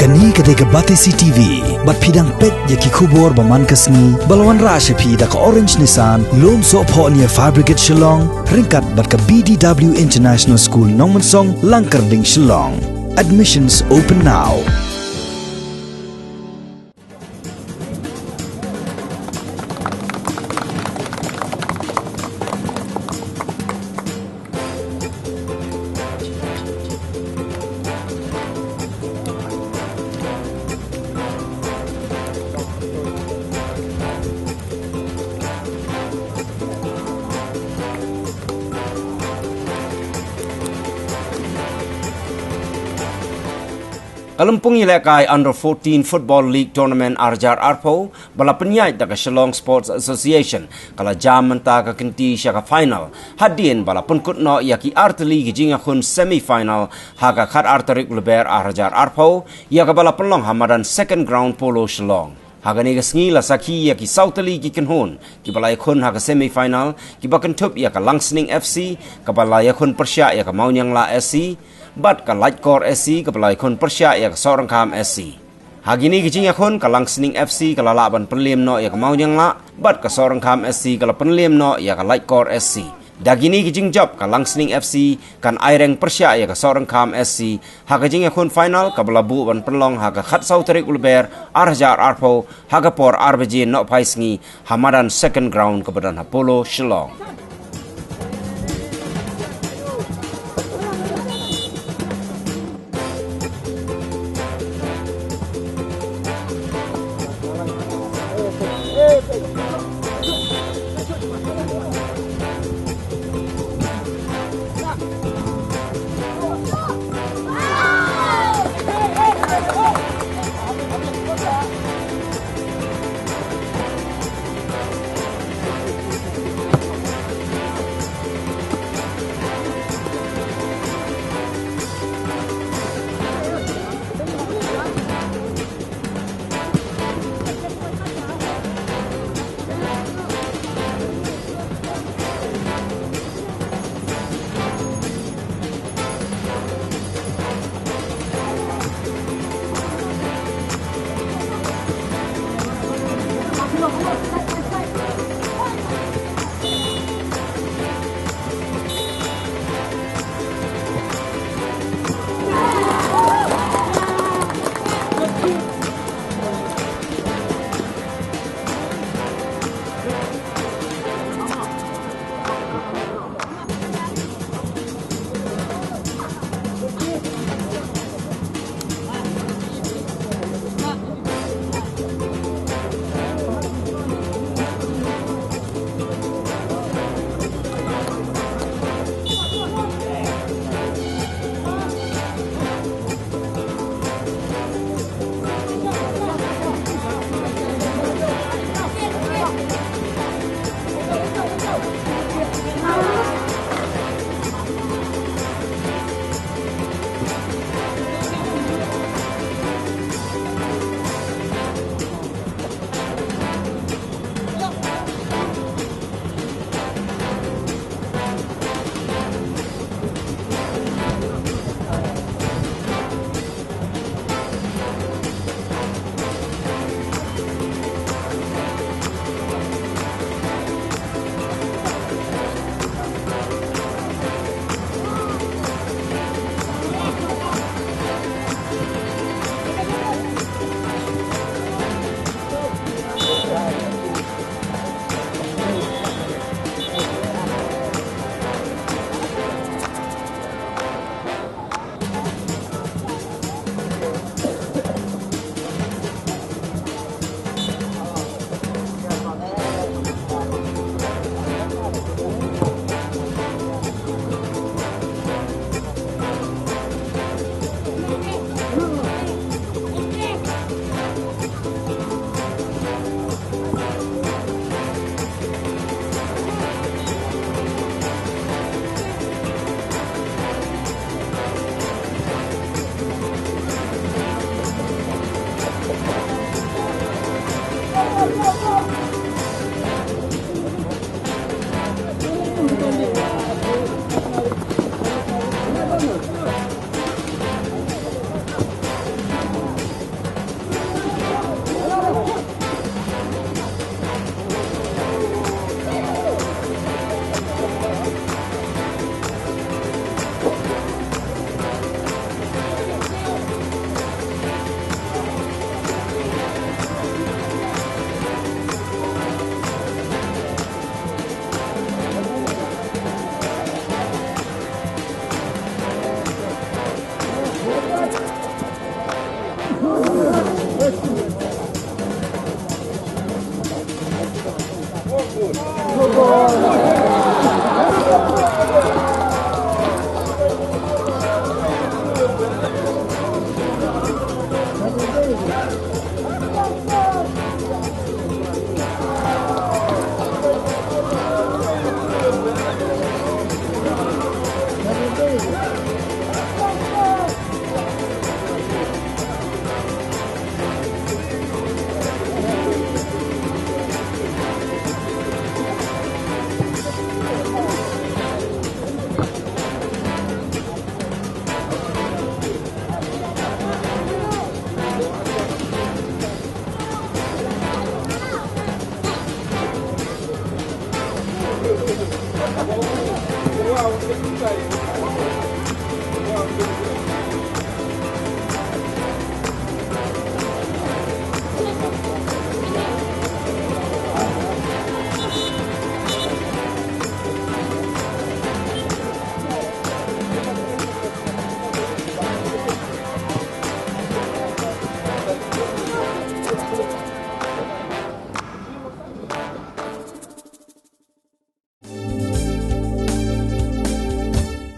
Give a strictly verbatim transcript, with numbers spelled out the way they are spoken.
Kane ka dei ka Batesi T V, bad phi dang peit ïa ki khubor ba man ka sngi, ba la wanrah sha phi da ka Orange Nissan, Lumsohphoh near Fire Brigade Shillong, ryngkat bad ka B D W International School Nongmensong, Langkyrding, Shillong. Admissions open now. Ka lympung ïalehkai Under fourteen Football League Tournament ar hajar arphew, ba la pynïaid da ka Shillong Sports Association, ka la jam mynta ka kynti sha ka final, hadien ba la pynkut noh ïa ki artylli ki jingïakhun semi final, ha ka khatar tarik Lber ar hajar arphew, ïa kaba la pynlong ha madan Second Ground Polo Shillong. Ha kane ka sngi la sakhi ïa ki saw tylli ki kynhun, kiba la ïakhun ha ka semi final, kiba kynthup ïa ka Langsning F C, kaba la ïakhun pyrshah ïa ka Mawniangla S C, bad ka Laitkor S C, kaba la ïakhun pyrshah ïa ka Sohryngkham S C. Ha kine ki jingïakhun, ka Langsning F C ka la lah ban pynliem noh ïa ka Mawniangla, bad ka Sohryngkham S C ka la pynliem noh ïa ka Laitkor S C. Da kine ki jingjop, ka Langsning F C kan aireng pyrshah ïa ka Sohryngkham S C, ha ka jingïakhun final kaba la buh ban pynlong ha ka khatsaw tarik Lber ar hajar arphew, ha ka por ar baje nohphai sngi, ha madan Second Ground kaba don ha Polo Shillong.